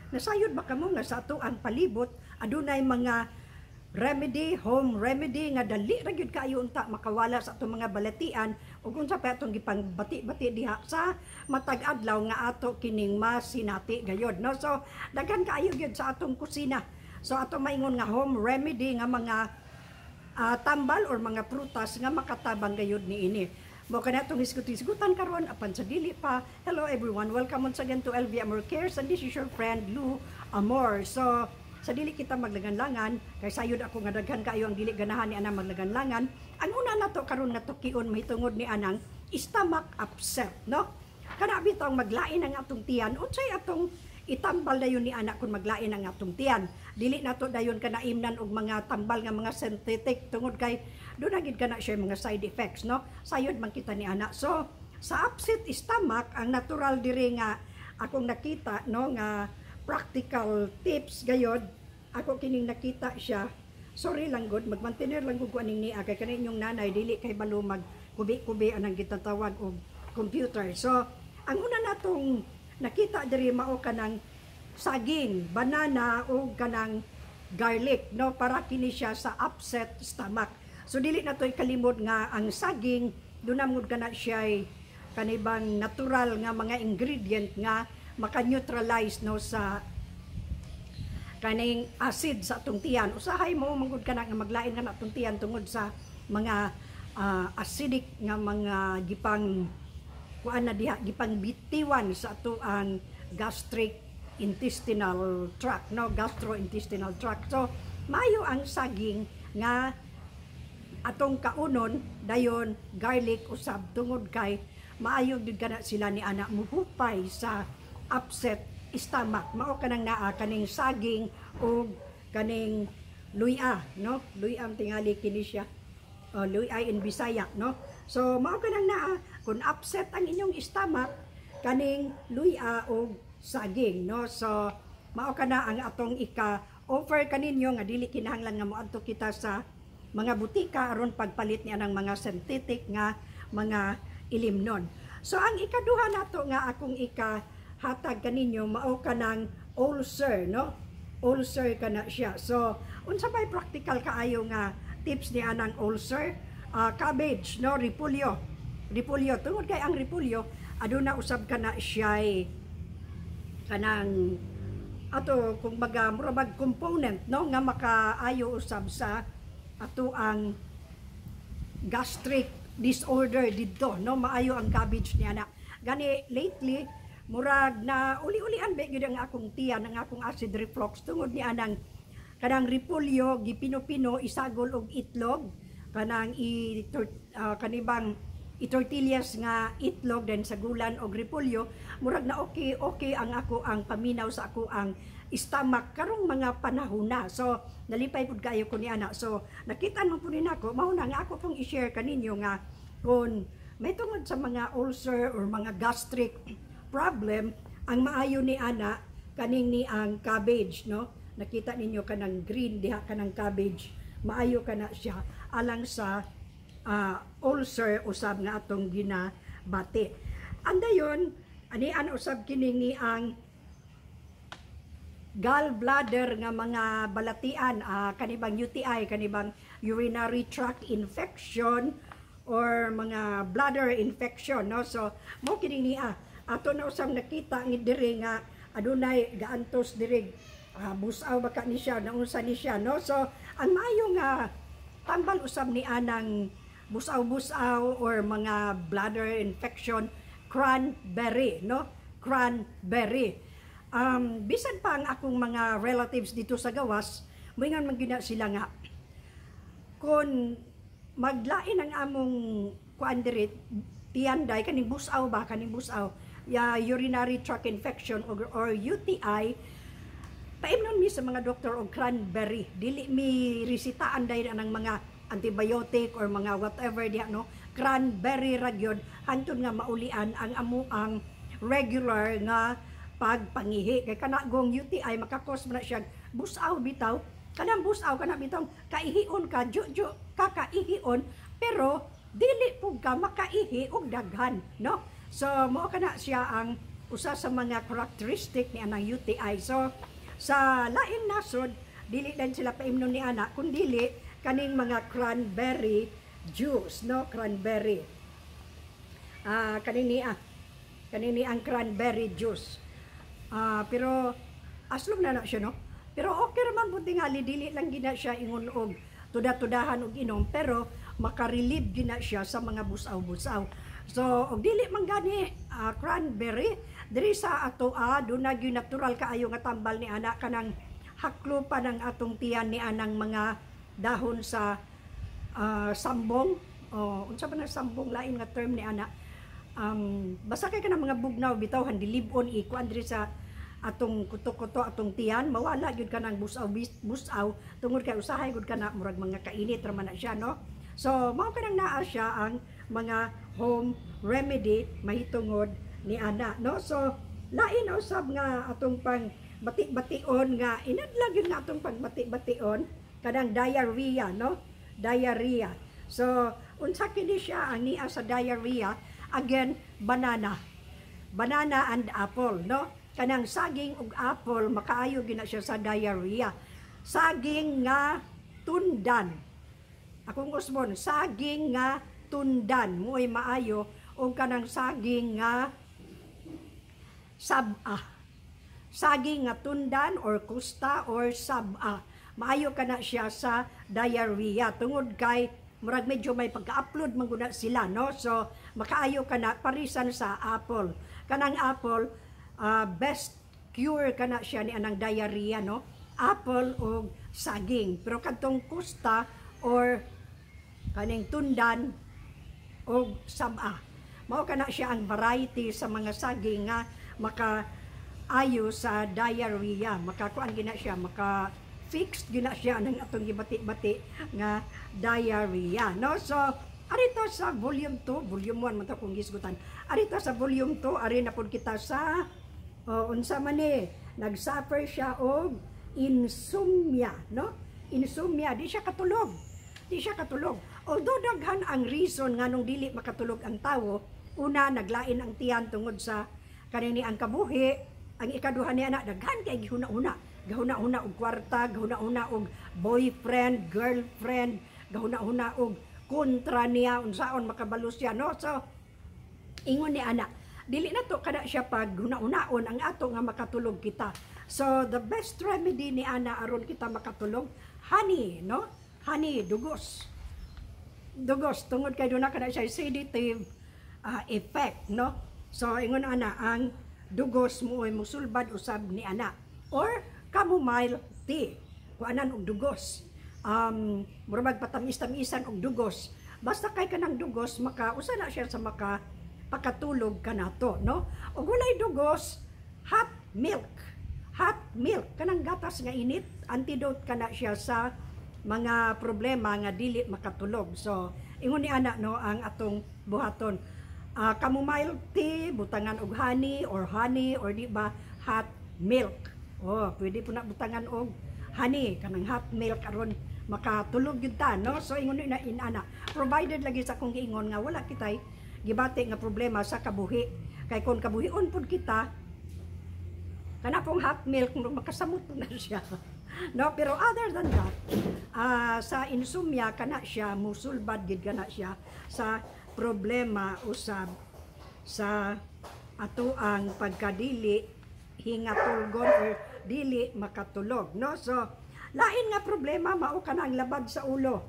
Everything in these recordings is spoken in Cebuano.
Nasayod ba kamo nga sa ato ang palibot adunay mga remedy, home remedy nga dali ra gyud kaayo unta makawala sa atong mga balatian ug unsa pa atong gipang bati-bati diha sa matag adlaw nga ato kining masinati gayod, no? So daghan kaayo gyud sa atong kusina. So atong maingon nga home remedy nga mga tambal or mga prutas nga makatabang gayud niini. Mao kana atong hisgot-hisgutan karon. Apan sa dili pa, hello everyone. Welcome once again to LV Amor Cares and this is your friend Lou Amor. So sa dili kita maglagan-langan, kay sayod ako nga daghan kaayo ang dili ganahan ni anang maglagan-langan. Ang una nato karon nga tukion mahitungod ni anang stomach upset, no? Kana bitong maglain ang atong tiyan, unsay atong itambal dayon ni ana kung maglain ang atong tiyan? Dili nato dayon kanaimnan og mga tambal nga mga synthetic tungod kay duna gid kana siya mga side effects, no? Sayod man kita ni ana. So sa upset stomach, ang natural diri nga akong nakita, no, nga practical tips gayod ako kining nakita siya. Sorry lang gud, magmantener lang gud ko aning niya kay kani inyong nanay dili kay balo mag kubi-kubi anang gitatawag og computer. So ang una natong nakita diri mao kanang saging, banana o kanang garlic, no, para kini siya sa upset stomach. So dili na to ikalimot nga ang saging duna man kana siya kanibang natural nga mga ingredient nga maka-neutralize, no, sa kaning acid sa atong tiyan. Usahay mo manggod kana nga maglain ka na atong tiyan tungod sa mga acidic nga mga gipang kuan na diha, gipang bitiwan sa ato ang gastric intestinal tract, no, gastrointestinal tract. So maayo ang saging nga atong kaunon, dayon garlic usab, tungod kay maayo gid kana sila ni ana muhupay sa upset stomach. Mao kanang naa kaning saging ug kaning luya, no? Luya ang tingali kini siya. O, luya in Bisaya, no? So mao kanang naa kung upset ang inyong stomach, kaning luya ug saging, no? So mao kana ang atong ika offer kaninyo nga dili kinahanglan nga moadto kita sa mga butika aron pagpalit niya ng mga synthetic nga mga ilimnon. So ang ikaduha nato nga akong ika hatag kaninyo mao kanang ulcer, no? Ulcer kana siya. So unsa may practical kaayo nga tips ni anang ulcer? Cabbage, no, repolyo. Repolyo tungod kay ang repolyo aduna usab kana siya kanang ato kung baga mura bag component, no, nga makaayo usab sa ato ang gastric disorder didto, no? Maayo ang cabbage niya na. Gani lately murag na uli-ulian ba gyud ang akong tiyan, ang akong acid reflux tungod ni anang kanang repolyo gipino-pino, isagol og itlog, kanang i kanibang i-tortillas nga itlog, then sagulan og repolyo. Murag na okay okay ang ako ang paminaw sa ako ang stomach karong mga panahon na. So nalipay pud kaayo ko ni ana. So nakita man pud ni nako, mao na nga ako pong i-share kaninyo nga kung may tungod sa mga ulcer or mga gastric problem, ang maayo ni ana kaning ni ang cabbage, no? Nakita ninyo kanang green diha, kanang cabbage, maayo kana siya alang sa ulcer usab nga atong ginabati. Andayon anian usab kini ni ang gallbladder nga mga balatian, kanibang UTI, kanibang urinary tract infection or mga bladder infection, no? So mo kini niya ato na usab nakita nga diri nga adunay gaantos diri, busaw baka ni siya, naunsa ni siya, no? So ang maayo nga tambal usab ni anang busaw-busaw or mga bladder infection, cranberry, no? Cranberry. Bisan pa ang akong mga relatives dito sa gawas, moingon man gyud na sila nga kung maglain ang among kuan diri tiyanday, kaning busaw ba, kaning busaw ya, urinary tract infection or UTI, paimnon mi sa mga doktor og cranberry. Dili mi resitaan dahil anang mga antibiotic or mga whatever diha, no? Cranberry ra gyud hantod nga maulian ang amo ang regular nga pagpangihi, kay kana gong UTI maka-cause man na siya busaw bitaw, kanang busaw kana bitaw kaihion ka ju ju kakaihion pero dili pud ka makaihi og daghan, no? So mao kana siya ang Usa sa mga characteristic ni anang UTI. So sa lain nasod, dili lang sila paimnon ni ana kun dili kaning mga cranberry juice, no? Cranberry. Kanini ang cranberry juice. Pero aslom na na siya, no? Pero okay raman pud tingali, dili lang gina siya ingon og tuda-tudahan og inom, pero makarelieve gina siya sa mga busaw-busaw. So og dili man gani cranberry, diri sa ato duna gyud natural kaayo nga tambal ni ana, kanang haklo pa ng atong tiyan ni anang mga dahon sa sambong. Oh, unsa ba na sambong, lain nga term ni ana. Basta kay kanang mga bugnaw bitaw, handilibon, ikuan diri sa atong kuto-kuto, atong tiyan, mawala gyud kanang busaw busaw tungod kay usahay gud kana murag mga kainit ra man na siya, no? So mao kanang naa siya ang mga home remedy mahitungod ni ana, no? So lain usab nga atong pang bati-bation nga inadlaw gyud nga atong pagbati-bation, kanang diarrhea, no? Diarrhea. So unsa kini siya ang niya sa diarrhea? Again, banana, banana and apple, no? Kanang saging ug apple, makaayo gina siya sa diarrhea. Saging nga tundan. Akong usbon, saging nga tundan mo'y maayo, ug kanang saging nga sab-a. Saging nga tundan or kusta or sab-a. Maayo kana siya sa diarrhea tungod kay murag medyo may pagka-upload man gud na sila, no? So makaayo kana parisan sa apple. Kanang apple, best cure kana siya ni anang diarrhea, no? Apple ug saging. Pero kadtong kusta or kaning tundan og sab-a, mao kana siya ang variety sa mga saging nga maka ayo sa diarrhea. Makakuan gina siya, maka fixed gina siya ng atong gibati-bati nga diarrhea, no? So arito sa volume 2, volume 1 man to kung gisgutan. Arito sa volume 2, ari na pud kita sa, oh, unsa man ni, nagsuffer siya og insomnia, no? Insomnia, di siya katulog, di siya katulog. Although daghan ang reason nganong dili makatulog ang tawo. Una, naglain ang tiyan tungod sa kanini ang kabuhi. Ang ikaduha niya na, daghan kay gihuna-huna, gahuna-huna og kwarta, gahuna-huna og boyfriend, girlfriend, gahuna-huna og kontra niya, unsaon makabalo siya, no? So ingon ni ana, dili na to kada siya pag huna-hunaon ang ato nga makatulog kita. So the best remedy ni ana aron kita makatulog, honey, no? Honey, dugos, dugos, tungod kay duna kada siya sedative effect, no? So ingon ana, ang dugos mo ay musulbad usab ni ana, or chamomile tea, kuanan og dugos, murag patamis-tamisan og dugos. Basta kay kanang dugos, maka usa na siya sa maka pakatulog kanato, no? Og walay dugos, hot milk, hot milk, kanang gatas nga init, antidote kana siya sa mga problema nga dili makatulog. So ingon ni ana, no, ang atong buhaton, chamomile tea butangan og honey or di ba hot milk. Oh, pwede po na butangan og honey kanang hot milk aron makatulog gyud ta, no? So ingon na inana, provided lagi sa akong giingon nga wala kitay gibati nga problema sa kabuhi, kay kon kabuhion pud kita, kana pong hot milk makasamot na siya, no? Pero other than that, sa insomnia kana siya musulbad gid kana siya sa problema usab sa ato ang pagkadili hingatulgon or dili makatulog, no? So lain nga problema mao kana ang labad sa ulo,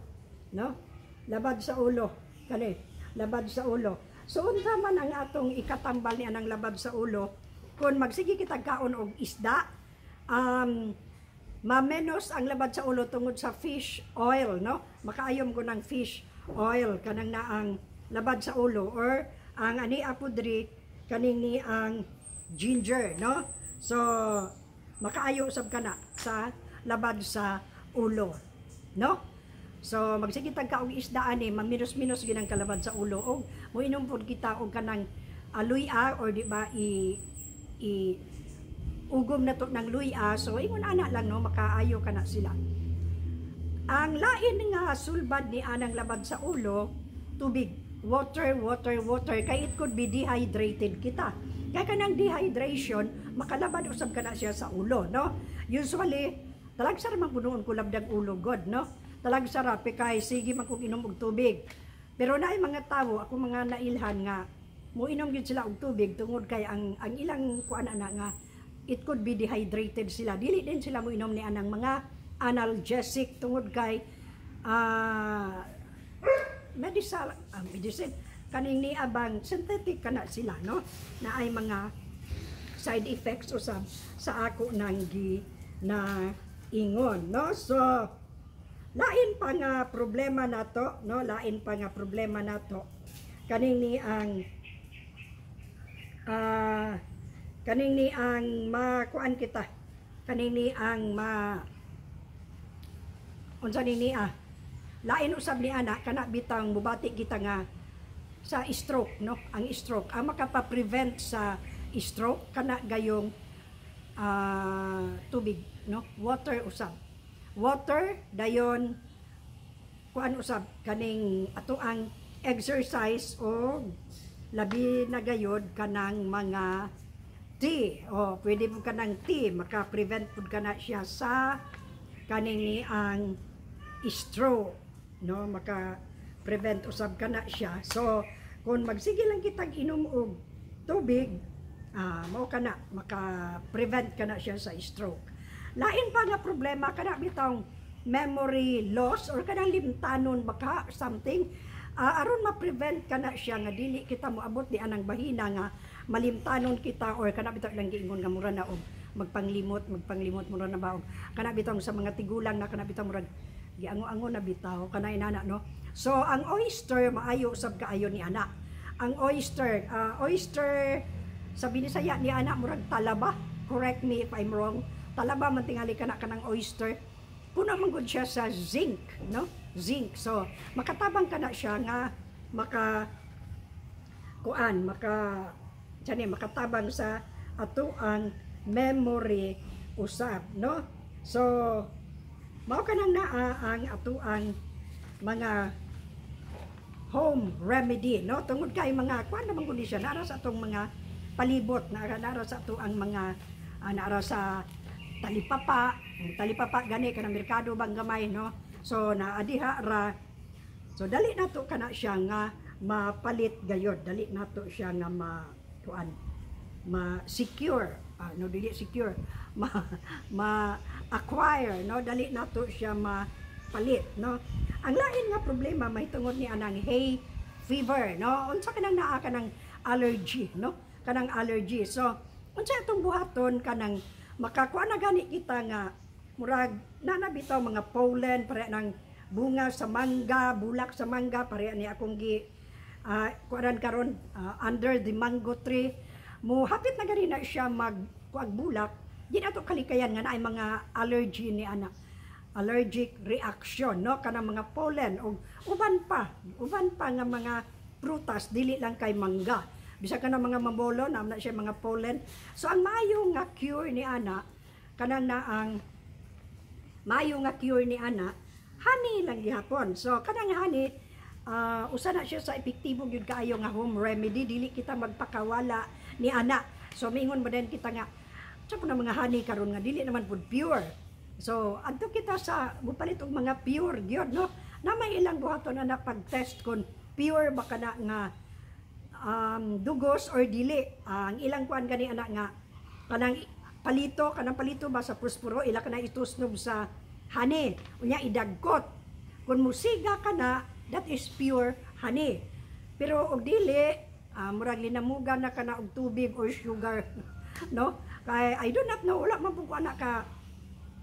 no? Labad sa ulo, kani labad sa ulo. So unsa man ang atong ikatambal ni anang labad sa ulo? Kung magsige kitag kaon og isda, mamenos ang labad sa ulo tungod sa fish oil, no? Makaayom ko ng fish oil kanang naang labad sa ulo, or ang ani apudri kaning ni ang ginger, no? So makaayo usab kana sa labad sa ulo, no? So magsige tag kaog isda ani, maminos-minos ginang kalabad sa ulo, og moinom pud kita og kanang aluya or di ba i i ugom na to ng luya. So ingon ana lang, no, makaayo kana sila. Ang lain nga sulbad ni anang labad sa ulo, tubig. Water, water, water, kay it could be dehydrated kita. Kay kanang dehydration, makalabad usab kana siya sa ulo, no? Usually, talagsa ra man punoon ko labdag ulo god, no? Talagsa ra kay sige man kog inom og tubig. Pero naay mga tawo, ako mga nailhan nga mo inom gyud sila og tubig tungod kay ang ilang kuan ana nga it could be dehydrated sila. Dili din sila mo inom ni anang mga analgesic tungod kay medical medicine kaning ni abang synthetic kana sila, no, na ay mga side effects usab sa ako nang gi na ingon, no? So lain pa nga problema nato, no, lain pa nga problema nato kaning ni ang kaning ni ang makuan kita, kaning ni ang ma unsa ni niya, lain usab ni ana kana bitang mubati kita nga sa stroke, no? Ang stroke, ang makapa-prevent sa stroke kana gayong tubig, no? Water usab, water, dayon kuan usab kaning ato ang exercise o labi na gayod kanang mga tea. O pwede mo kanang tea, maka-prevent pud kana siya sa kaning ni ang stroke, no? Maka prevent usab kana siya. So kung magsige lang kitag inom og tubig, mao kana maka-prevent kana siya sa stroke. Lain pa nga problema kana bitawng memory loss or kanang limtanon baka something. Aron ma-prevent kana siya nga dili kita moabot di anang bahina nga malimtanon kita or kana bitaw ilang giingon nga mura na og magpanglimot, magpanglimot, mura na ba og kana bitaw sa mga tigulang na kana bitaw murag giango-ango na bitaw kana inana, no? So ang oyster, maayo usab kaayo ni ana ang oyster. Oyster sa Binisaya ni ana murag talaba, correct me if I'm wrong, talaba man tingali kana kanang oyster. Puno man gud siya sa zinc, no? Zinc. So makatabang kana siya nga maka kuan, maka sani makatabang sa ato ang memory usab, no? So mao kanang naa ang ato ang mga home remedy, no? Tungod kay mga kuan naman gud siya, nara sa atong mga palibot, nara nara sa ato ang mga nara sa talipapa. Ang talipapa gani kanang merkado bang gamay, no? So naa diha ra. So dali nato kana siya nga mapalit gayod, dali nato siya nga ma kuan, ma secure, no, dili secure, ma ma acquire, no? Dali nato siya mapalit, no? Ang lain nga problema mahitungod ni anang hay fever, no? Unsa kanang naa kanang allergy, no? Kanang allergy. So unsa atong buhaton kanang makakuha na gani kita nga murag nana bitaw mga pollen pare ng bunga sa mangga, bulak sa mangga, pare ni akong gi kuanan karon, under the mango tree, mo hapit na gani na siya mag kuag bulak, di nato kalikayan nga naay mga allergy ni ana, allergic reaction, no, kanang mga pollen og uban pa nga mga prutas, dili lang kay mangga, bisa ka mga mabolo na na siya mga pollen. So ang maayo nga cure ni ana kanang na ang maayo nga cure ni ana, honey lang gihapon. So kanang honey, usa na siya sa epektibo gyud kaayo nga home remedy, dili kita magpakawala ni ana. So mingon mo din kita nga sa na mga honey karon nga dili naman pud pure. So adto kita sa mupalit og mga pure gyud, no, na may ilang buhaton na pag-test kung pure ba kana nga dugos or dili. Ang ilang kuan gani ana nga kanang palito, kanang palito ba sa puspuro, ila kana itusnob sa honey. Unya idagkot. Kung musiga ka na, that is pure honey. Pero og dili, murag linamugan na kana og tubig or sugar, no? Kay I do not know, wala man pud ko ana ka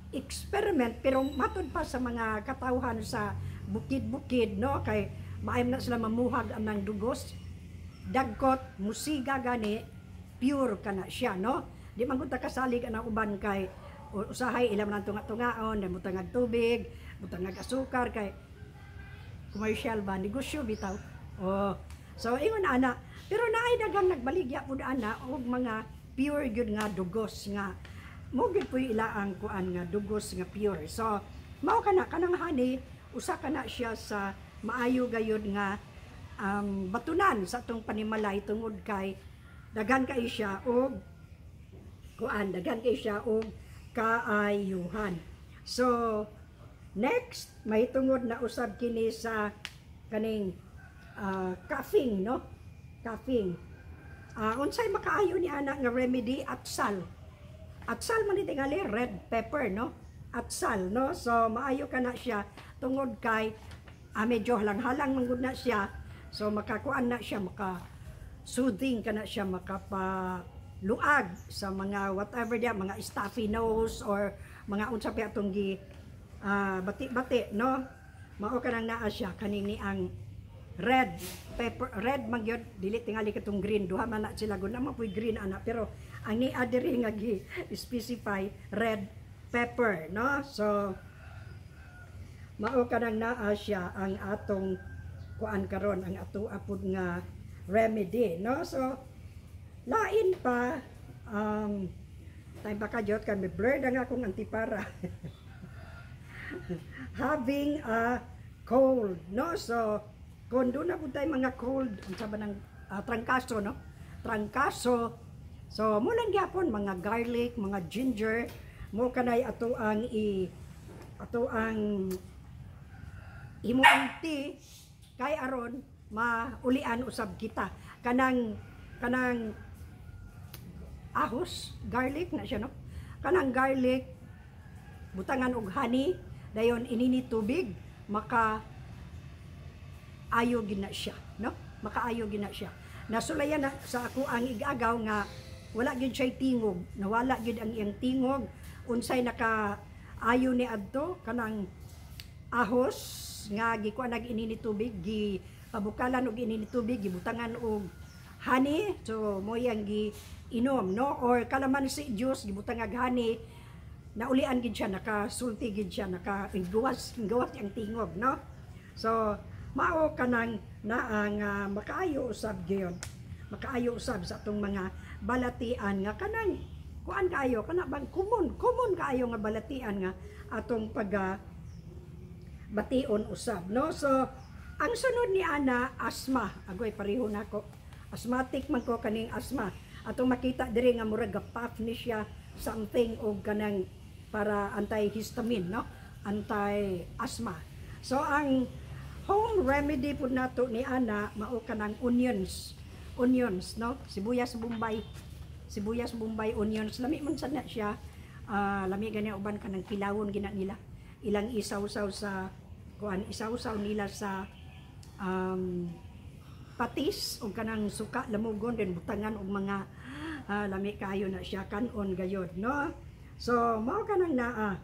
experiment, pero matud pa sa mga katawhan sa bukid-bukid, no, kay maayom na sila mamuhag ang ng dugos, dagkot, musiga gani, pure kana siya, no? Di man gud ta kasalig ang uban kay usahay ilam nang tunga-tungaon, butangag tubig, butangag asukar kay commercial ba, negosyo bitaw. Oh. So ingon ana, pero naay daghang nagbaligya pud ana og mga pure gyud nga dugos nga mo gyud po ila ang kuan nga dugos nga pure. So mao kana kanang honey, usa kana siya sa maayo gayud nga batunan sa atong panimalay tungod kay Daghan kay siya og kuan, daghan kay siya og kaayuhan. So next, mahitungod na usab kini sa kaning coughing, no? Coughing. Unsay makaayo ni ana nga remedy? Atsal. Atsal man ni tingali, red pepper, no? Atsal, no? So maayo ka na siya tungod kay medyo halang-halang man gud na siya. So makakuan na siya, maka soothing ka na siya, makapa luag sa mga whatever diya, mga stuffy nose or mga unsa pa atong gi bati-bati, no? Mao ka nang naa siya kaning ni ang red pepper. Red man gyud, dili tingali katong green. Duha man na sila gud na puy green ana, pero ang ni diri nga gi specify, red pepper, no? So mao kanang naa siya ang atong kuan karon, ang ato apod nga remedy, no? So lain pa, time pa ka jot kami blurred ang akong antipara. Having a cold, no? So kung doon na po tayo mga cold, unsa ba ng trangkaso, no? Trangkaso. So mo lang gyapon mga garlic, mga ginger mo kanay ato ang imo ang tea kay aron maulian usab kita. Kanang ahos, garlic na siya, no? Kanang garlic butangan og honey, dayon inini tubig, maka ayo gina siya, no? Makaayo gina siya. Nasulayan na sa ako ang igagaw nga wala gyud siya tingog, nawala gyud ang iyang tingog. Unsay naka ayo ni adto? Kanang ahos nga gikuan nag inini tubig, gi pabukalan og inini tubig, gibutangan og honey, so mo yang gi inom, no? Or kalamansi juice, gibutang og honey, naulian gid siya, nakasulti gid siya, naka gawas gawas ang tingog, no? So mao kanang naa nga makaayo usab gyud, makaayo usab sa atong mga balatian nga kanang kuan kaayo, kana bang common, common kaayo nga balatian nga atong pag bation usab, no? So ang sunod ni ana, asthma. Agoy, pareho nako, asthmatic man ko. Kaning asthma, atong makita diri nga murag ga-puff ni siya something og kanang para anti-histamine, no? Anti-asthma. So ang home remedy pud nato ni ana mao kanang onions. Onions, no? Sibuyas Bombay. Sibuyas Bombay, onions, lami man sad na siya. Lami gani uban kanang kilawon gina nila. Ilang isawsaw sa kuan, isawsaw nila sa patis o kanang suka lamugon din, butangan og mga lami kaayo na siya kanon gayod, no? So mao kanang naa.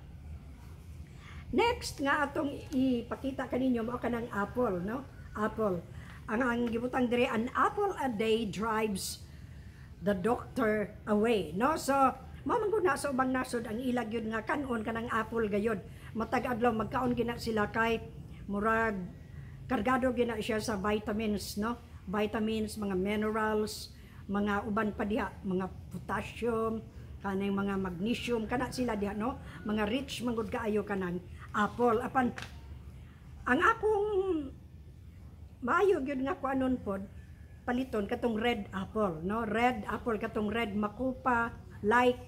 Next nga atong ipakita kaninyo, mao kanang apple, no? Apple. Ang gibutang diri, "An apple a day drives the doctor away," no? So mao man gud na sa ubang nasod ang ilag yun nga kanon kanang apple gayod. Matag adlaw magkaon gina sila kay murag kargado gina siya sa vitamins, no? Vitamins, mga minerals, mga uban pa diha, mga potassium, kanang mga magnesium kana sila diha, no? Mga rich man gud kaayo kanang apple. Apan ang akong maayo gyud nga kuanon pod paliton, katong red apple, no? Red apple, katong red makupa like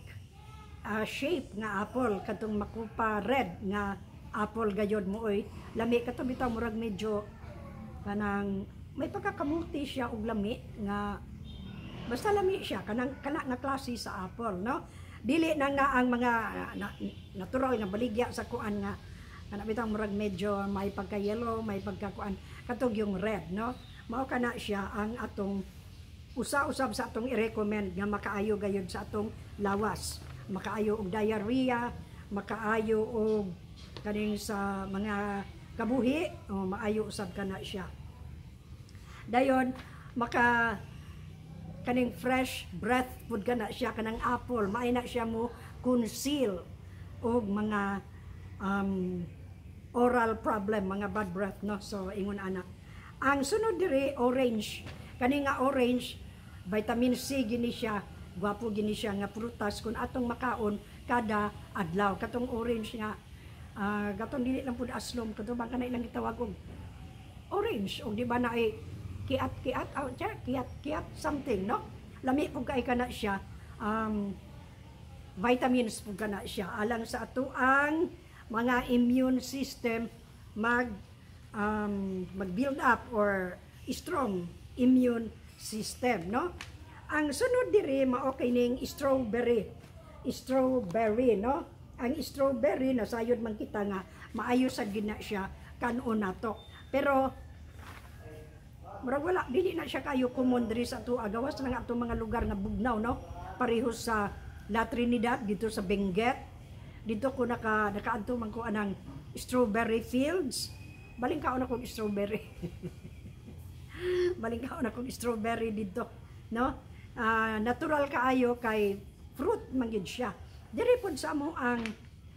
shape nga apple, katong makupa red nga apple gayod mo oy lami. Kato bitaw murag medyo kanang may pagkakamuti siya og lami nga basta lami siya, kanang kana nga klase sa apple, no? Dili na nga ang mga natural nga baligya sa kuan nga kana bitaw murag medyo may pagka yellow, may pagkakuan. Katog yung red, no? Mao kana siya ang atong usa-usab sa atong i-recommend nga makaayo gayud sa atong lawas, makaayo og diarrhea, makaayo og kaning sa mga kabuhi o maayo usab kana siya. Dayon maka kaning fresh breath pud kana siya, kanang apple, maay na siya mo conceal og mga oral problem, mga bad breath, no? So ingon ana. Ang sunod diri, orange. Kani nga orange, vitamin C gini siya. Gwapo gini siya nga prutas kung atong makaon kada adlaw. Katong orange nga katong dili lang pud aslom, kato bang kana ilang gitawag og orange og di ba na ay kiat-kiat, oh, kiat-kiat something, no? Lami pud kay kana siya. Vitamins pud kana siya alang sa atoang mga immune system mag build up or strong immune system, no? Ang sunod diri mao kay ning strawberry. Strawberry, no? Ang strawberry, nasayod man kita nga maayo sad gyud na siya kanon nato, pero murag wala, dili na siya kayo common diri sa ato, gawas na nga atong mga lugar nga bugnaw, no? Pareho sa La Trinidad, dito sa Benguet. Dito ko nakaadto man ko anang strawberry fields. Baling kaon akong strawberry. Baling kaon akong strawberry dito, no? Ah, natural kaayo kay fruit man gyud siya. Diri pod sa amo ang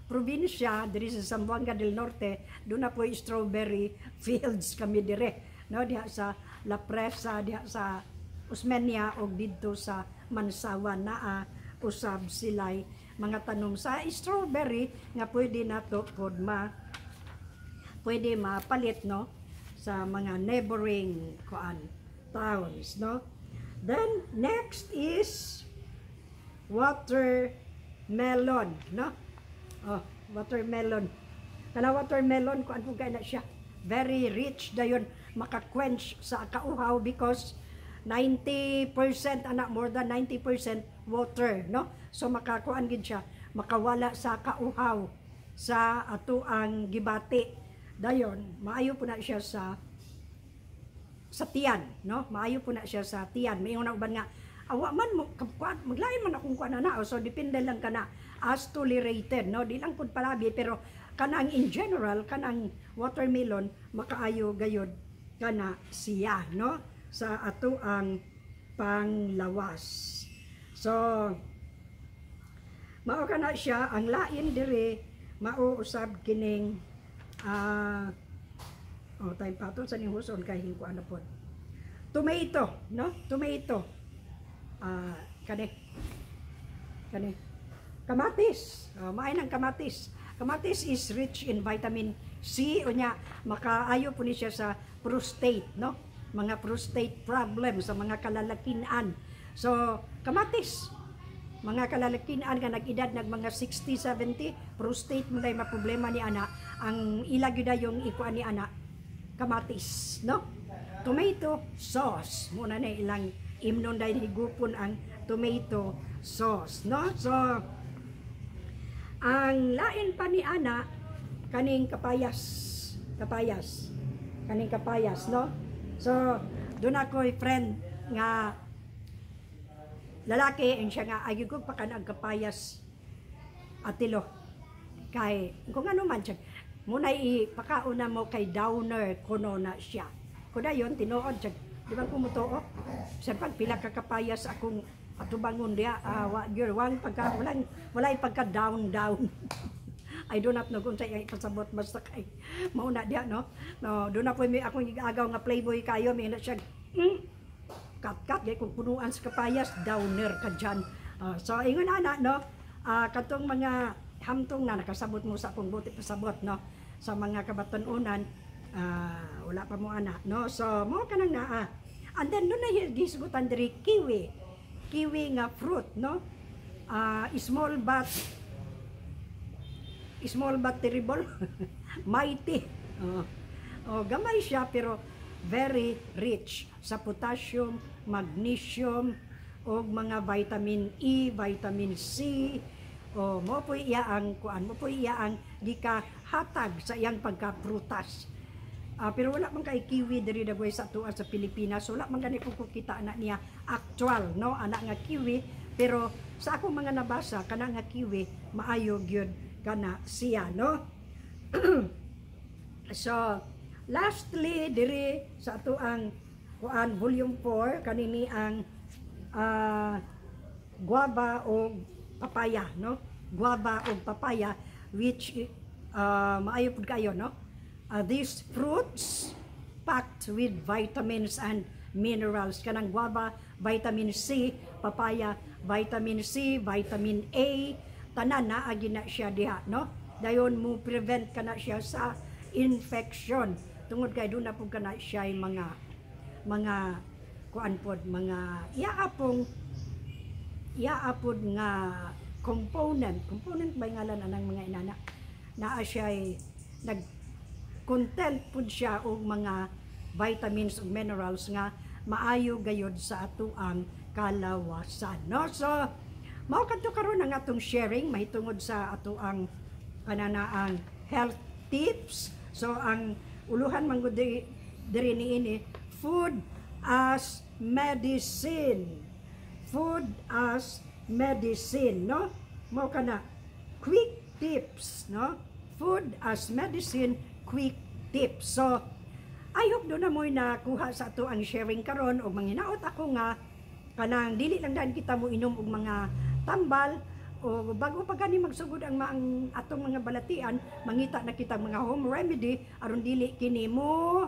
probinsya, diri sa Zamboanga del Norte, doon na po strawberry fields kami dire, no? Diha sa La Presa, diha sa Osmeña og didto sa Mansawan naa usab sila'y mga tanom sa strawberry nga pwede nato pod ma pwede mapalit, no, sa mga neighboring kuan towns, no? Then next is watermelon, no? Oh, watermelon kana, watermelon, kuan po kay na siya, very rich dayon, maka-quench sa kauhaw because 90% ana, more than 90% water, no? So makakuan gid siya, makawala sa kauhaw sa ato ang gibati. Dayon maayo po na siya sa tiyan, no? Maayo po na siya sa tiyan. May una uban nga awa man mo kuan, maglain man akong kuan na. So depende lang kana as tolerated, no? Di lang pud palabi, pero kanang in general, kanang watermelon, makaayo gayod kana siya, no, sa ato ang panglawas. So mao kana siya. Ang lain diri mao usab kining oh, time pa to sa ning huson kay hingkuan na pod. Tomato, no? Tomato. Ah, kani. Kani. Kamatis. Oh, maay ng kamatis. Kamatis is rich in vitamin C unya makaayo po ni siya sa prostate, no? Mga prostate problem sa mga kalalakinan. So, kamatis, mga kalalakinan nga nag-edad nag mga 60, 70, prostate mo na problema ni ana, ang ila gyud yung ikuan ni ana, kamatis, no? Tomato sauce. Muna na ilang imnon dahil higupon ang tomato sauce, no? So, ang lain pa ni ana, kaning kapayas. Kapayas. Kaning kapayas, no? So, doon ako'y friend nga lalaki, and siya nga, ay ko pa ang kapayas atilo. Kay, kung ano man siya, muna ipakauna mo kay downer kuno na siya. Kuda yon tinuod siya. Di ba kumutuo? Sa pag pila ka kapayas akong atubangon diya, wa gyud wang pagka walang walay pagka down down. I do not know kung sa ipasabot, basta kay mauna diya, no. No, do na po may akong agaw nga playboy kayo, may na siya kat kat gay kung punuan sa kapayas, downer ka dyan. So ingon ana, no, katong mga hamtong na nakasabot mo sa akong buti pasabot, no, sa mga kabatan-unan, wala pa mo ana, no? So mo kanang naa. And then doon na gisgutan diri, kiwi. Kiwi nga fruit, no? Small but terrible, mighty. Oh, gamay siya pero very rich sa potassium, magnesium og mga vitamin E, vitamin C. O mo po iya ang kuan, mo po iya ang gikahatag sa iyang pagkaprutas. Pero wala man kay kiwi diri dagway sa atoa sa Pilipinas. Wala man gani ko kita ana niya actual, no, ana nga kiwi, pero sa akong mga nabasa, kana nga kiwi maayo gyud kana siya, no? So lastly diri sa ato ang kuan volume 4, kanini ang guava o papaya, no? Guava o papaya, which maayo pud kayo, no? These fruits packed with vitamins and minerals. Kanang guava, vitamin C, papaya, vitamin C, vitamin A, tanan na agi na siya diha, no? Dayon mo prevent kana siya sa infection tungod kay doon na pud kana siya mga kuan pod, mga iya apong iya pod nga component, component ba yung ngalan anang mga inana, naa siya nag content pud siya og mga vitamins ug minerals nga maayo gayod sa atoang kalawasan, no? So mao kadto karon ang atong sharing mahitungod sa atoang kananaang health tips. So ang uluhan man gud diri niini, food as medicine, food as medicine, no? Mao kana quick tips, no? Food as medicine, quick tips. So I hope duna mo'y nakuha sa atoang sharing karon og manghinaot ako nga kanang dili lang daan kita mo inom og mga tambal o bago pa gani magsugod ang atong mga balatian, mangita na kita mga home remedy aron dili kini mo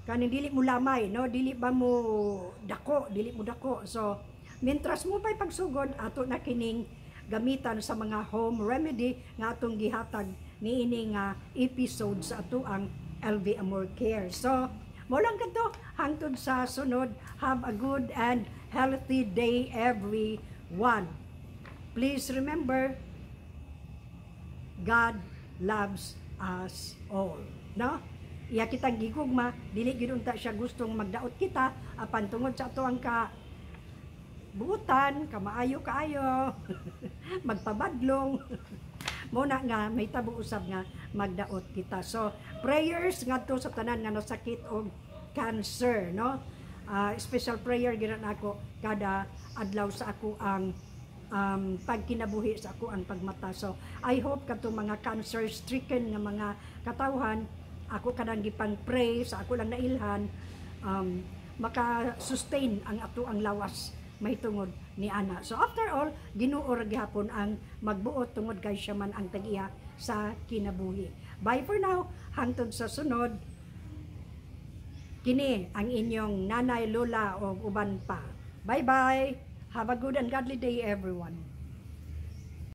kaning dili mo lamay, no? Dili ba mo dako, dili mo dako. So mientras mo pa'y pagsugod, ato na kining gamitan sa mga home remedy nga atong gihatag niini nga episode sa atoang LV Amor Care. So mo lang kadto. Hangtod sa sunod, have a good and healthy day, everyone. Please remember, God loves us all, no? Iya kitang gigugma, dili gyud unta siya gustong magdaot kita, apan tungod sa ato ang ka buutan, kamaayo kaayo, magpabadlong. Mo na nga may tabo usab nga magdaot kita. So prayers ngadto sa tanan nga nasakit og cancer, no? Special prayer gyud nako kada adlaw sa ako ang pagkinabuhi, sa ako ang pagmata. So I hope kadtong mga cancer stricken nga mga katawhan, ako kanang gipang pray sa ako lang nailhan, maka-sustain ang ato ang lawas mahitungod ni ana. So after all, Ginoo ra gihapon ang magbuot tungod kay siya man ang tag-iya sa kinabuhi. Bye for now. Hangtod sa sunod. Kini ang inyong nanay, lola o uban pa. Bye-bye. Have a good and godly day, everyone.